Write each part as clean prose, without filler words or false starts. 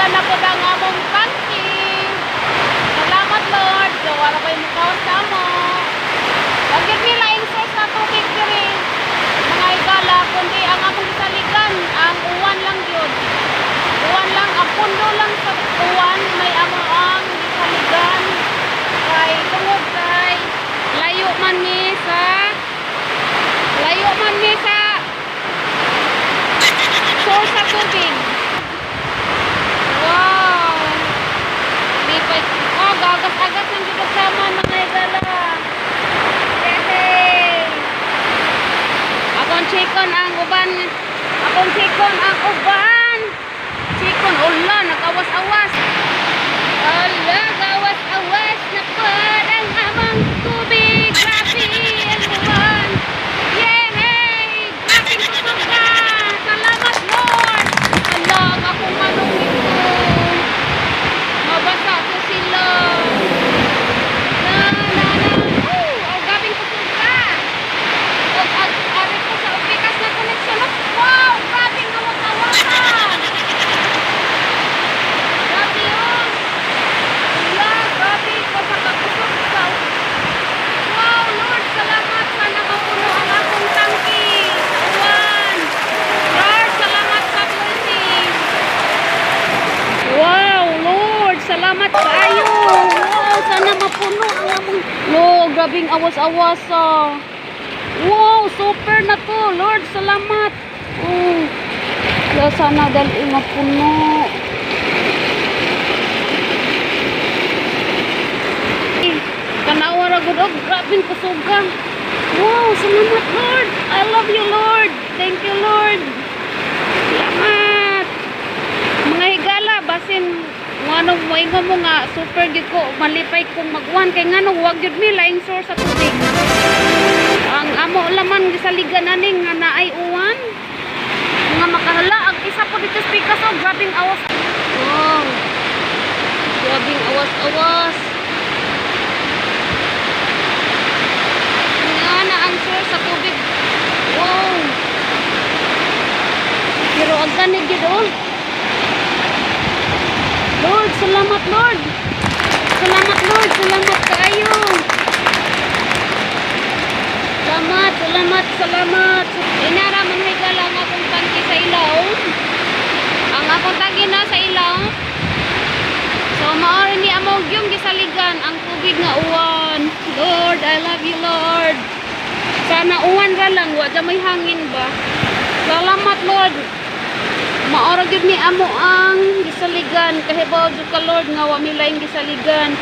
Na po ang among tangki. Salamat, Lord. So, wala pa yung mukha sa amo. Wa gyud mi laing source na tubig diri, mga higala, kundi ang among gisaligan, ang uwan lang yun. Uwan lang, ang pundo lang sa uwan, may amo ang gisaligan. Kay tungod kay layo man mi sa source sa tubig. Wow! Lipay. Oh, gagas-agas ng jud sama, mga higala. Yay! Akong chicken ang uban. Akong chicken ang uban. Chicken, ula, nag-awas-awas. Ala, gawas-awas na po ang amang tubig. Grabe ang uwan. Yay! Grabe kusuga. Salamat, Lord. Ala, ang akong manok ito. Mabasa to sila. Na, na, na. Oh, ang grabeng kusuga. Og ari ko sa upikas na connection. Oh, wow, grabeng awas-awasan. Grabe yun. Wala, grabe ko sa kakusog sa. Wow, Lord, salamat. Sana mapuno ang akong tangki sa uwan. Lord, salamat sa blessing. Wow, Lord, salamat kaayo. Wow, sana mapuno ang among. Lo, grabing awas-awas ah. Wow, super na to. Lord, salamat. Oh. Kaya sana dali mapuno. Eh, tanawa ra gud og grabeng kusuga. Wow, salamat, Lord. I love you, Lord. Thank you, Lord. Salamat. Mga higala, basin nganong moingon mo nga super gyud ko malipay kung mag-uwan kay nganong wag gyud mi laing source sa tubig. Ang amo laman gisaligan ani nga naay uwan. Nga makahala ang isa po dito sa pikas, oh, grabing awas. Wow. Grabing awas-awas. Nga na ang source sa tubig. Wow. Pero ang ganig gyud oh. Lord, salamat, Lord. Salamat, Lord, salamat kaayo. Salamat, salamat, salamat. Inara, mga higala, ang akong tangki sa ilaw. Ang akong tangki na sa ilaw. So mao ni among yung gisaligan ang tubig nga uwan. Lord, I love you, Lord. Sana uwan ra lang, wa may hangin ba. Salamat, Lord. Mao ra gyud ni amo ang gisaligan. Kahibaw jud ka, Lord, nga wa mi laing gisaligan.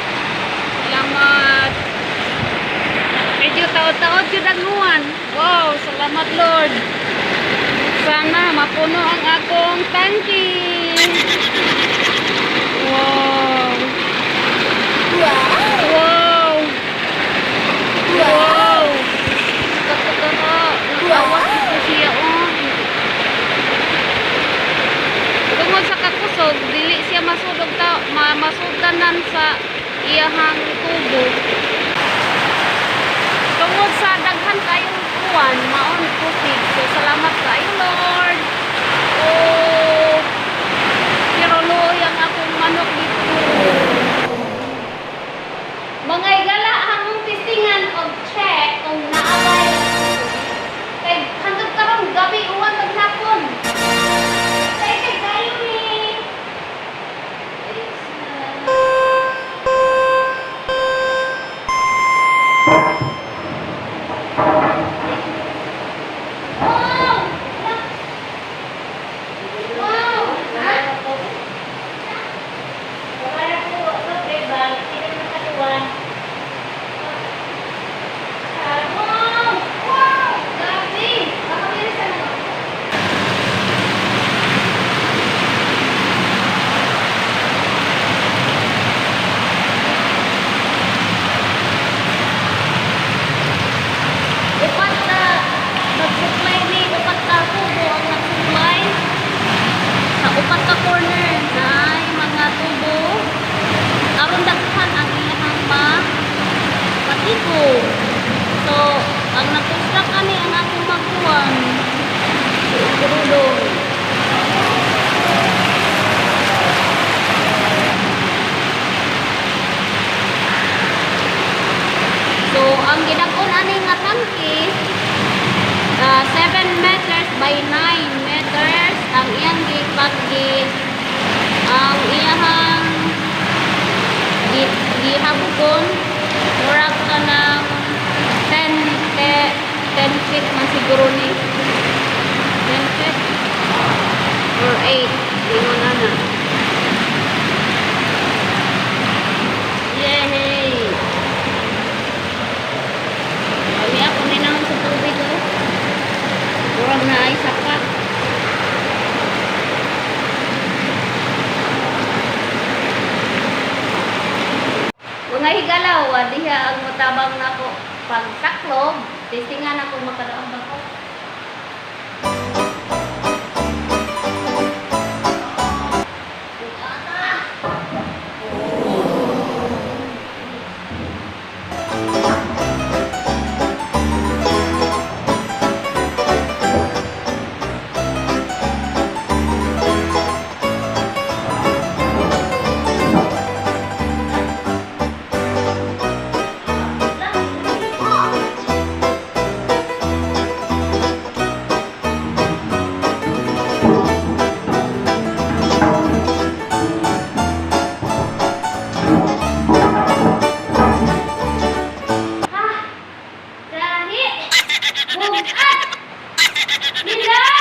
Salamat. Medyo taod-taod jud ang uwan. Wow, salamat, Lord. Sana mapuno ang akong tangki. Wow. Wow! Wow. Wow. Katuturo. Nag-awas ito siya oh. Tungod sa kakusog, dili siya masudog ta, masudanan sa iyahang tubo. Tungod sa daghan kayong uwan, maon tubig. So salamat kaayo, Lord. Oh. Pero luoy ang akong manok dito. Mga higala, among testingan og check kung naabay. Kay hangtod karon gabi uwan maghapon. Kay kay kayo ni. by 9 meters. Ang iyang gipag ang iyahang gihabugon murag ka ng 10 10 feet man siguro ni, 10 feet or 8, ingon ana. Yay! Kami ako ni naman sa tubig, oh. Murag na ay sapat. Mga higalaw, diha ang mutabang nako pagtaklob, testingan ako makadaog ba ko. Ha! Gahi! Bugat! Nila!